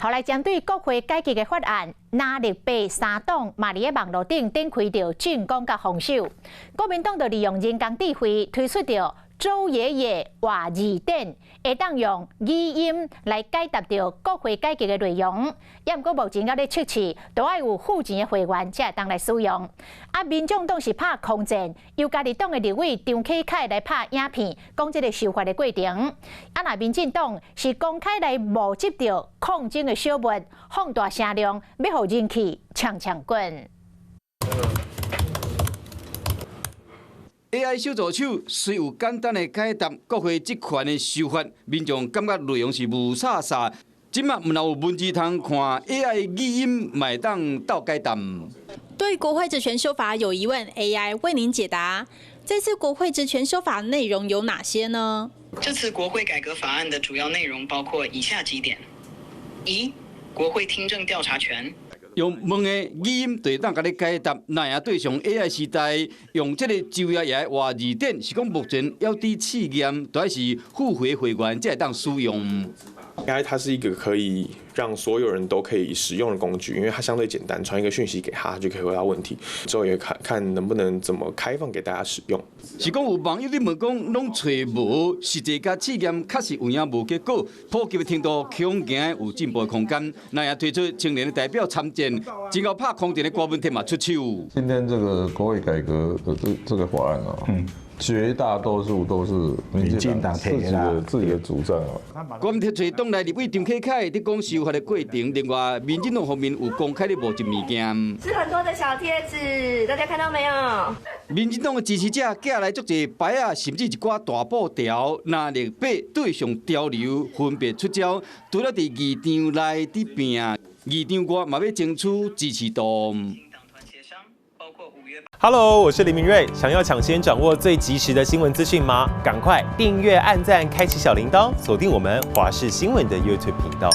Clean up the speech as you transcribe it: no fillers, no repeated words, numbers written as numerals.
後來針對國會改革的法案，藍綠白三黨嘛佇咧網路頂展開著進攻佮防守。國民黨就利用人工智慧推出著周爺爺話字典，會當用語音來解答著國會改革的內容。也毋過目前猶咧測試，都愛有付錢的會員才會當來使用。啊，民眾黨是拍空戰，由家己黨的立委張啟楷來拍影片，講這个修法的過程。啊，若民進黨是公開來募集著抗爭的小物，放大聲量，欲予人氣搶搶滾。 AI 小助手雖有簡單的解答國會職權的修法，民眾感覺內容是霧煞煞。這馬毋但有文字通看，AI 語音嘛會當鬥解答。對國會職權修法有疑問，AI 為您解答。這次國會職權修法內容有哪些呢？這次國會改革法案的主要內容包括以下幾點：一、國會聽證調查權。用問的語音就會當共你解答，那也對上 AI 時代，用這个周爺爺話字典，是講目前猶佇試驗，都愛是付費會員才會當使用。 AI 它是一個可以讓所有人都可以使用的工具，因為它相對簡單，傳一個訊息給他，就可以回答問題。之後也看看能不能怎麼開放給大家使用。是講有網友佇問講，攏揣無實際佮試驗，確實有影無結果，普及的程度恐驚有進步的空間。那也推出青年的代表參戰，真𠢕拍空戰的郭文鐵嘛出手。今天這個國會改革的這個法案啊，絕大多數都是民進黨自己的主張啊。郭文鐵揣黨內立委張啟楷佇講修法的過程，另外民進黨方面有公開咧募集物件。是很多的小貼紙，大家看到沒有？民進黨的支持者寄來足濟牌仔，甚至一寡大布條，藍綠白對上潮流分別出招，除了佇議場內佇拼，議場外嘛欲爭取支持度。 Hello，我是林明瑞。想要搶先掌握最及時的新聞資訊嗎？趕快訂閱、按讚、開啟小鈴鐺，鎖定我們華視新聞的 YouTube 頻道。